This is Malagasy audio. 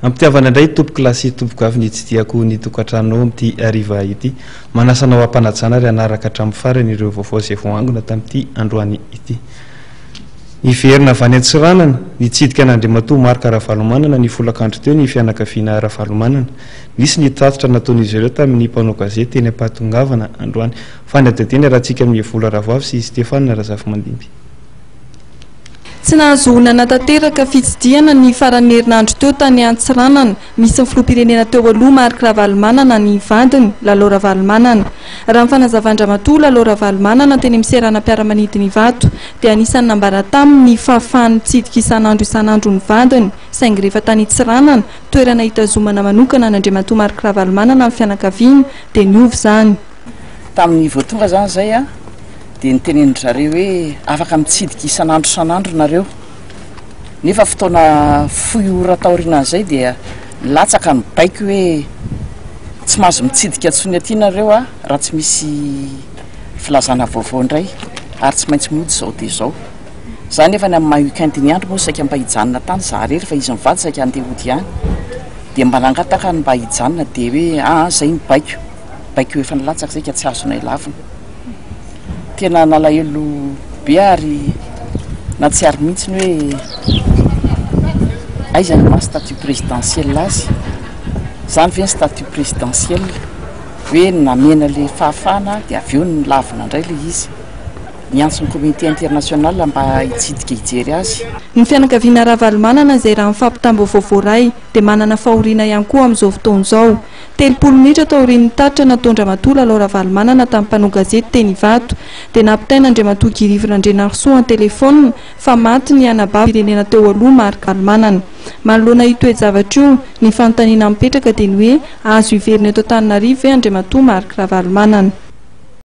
Ampitiavana indray tompoko lahy sy tompoko vavy ny tsidihako ny tokantranonao amin'ity hariva ity. Manasa anao hampanajana ary hanaraka hatramin'ny farany ireo vaovao izay voaangona tamin'ity androany ity. Niverina avy any Antsiranana, nitsidika an'Andriamatoa Marc Ravalomanana ny folakandro teo ny fianakaviana Ravalomanana. Nisy ny tatitra nataon'izy ireo tamin'ny mpanao gazety teny am-pahatongavana androany. Fanadihadiana iarahantsika amin'i Vola Ravoavy sy Stéphane Razafimandimby. Tsy nahazoana nanatanteraka fitsidihana ny faran'ny herinandro teo tany Antsiranana, misy ny filoham-pirenena teo aloha Marc Ravalomanana ny vadiny, Lalao Ravalomanana. Raha ny fanazavan-dRamatoa Lalao Ravalomanana teny amin'ny seranam-piaramanidina Ivato dia anisan'ny nambara taminy ny fahafahany mitsidika isan'andro isan'andro ny vadiny saingy rehefa tany Tsiranana, toerana hitazomana manokana an'Andriamatoa Marc Ravalomanana ny fianakaviana dia niova izany. Tamin'ny vao tonga izany izay dia nitenenin-dry zareo hoe afaka mitsidika isan'andro isan'andro nareo. Nefa fotoana fohy ora taorianan'izay dia nilatsaka ny baiko hoe tsy mahazo mitsidika intsony aty nareo raha tsy misy filazana vaovao indray ary tsy maintsy mody izao dia izao. Za nefa ny amin'ny maha week-end ny andro moa saika mba hijanona tany za irery fa izy mivady saika handeha hody ihany. Dia mba nangataka ny mba hijanona dia hoe aa izay ny baiko, baiko efa nilatsaka izay ka tsy azonay lavina. Tena nalahelo be ary nahatsiaro mihitsy ny hoe aiza ny maha statut présidentiel azy. Izany ve ny statut présidentiel? Hoe namena ilay fahafahana dia avy eo nolavina indray ilay izy. Niantso ny communauté internationale mba hitsidika hijery azy. Ny fianakaviana Ravalomanana izay raha ny fampitam-baovao voaray dia manana fahoriana ihany koa amin'izao fotoana izao. 30 minitra taorian'ny tatitra nataon-dRamatoa Lalao Ravalomanana tamin'ny mpanao gazety teny Ivato dia nampitain'Andriamatoa Guy Rivo Randrianarisoa an-telefaonina fa maty ny anabavim-pirenena teo aloha Marc Ravalomanana. Manoloana io toe-javatra io, ny fanontaniana mipetraka dia ny hoe azo hiverina eto Antananarivo ve Andriamatoa Marc Ravalomanana?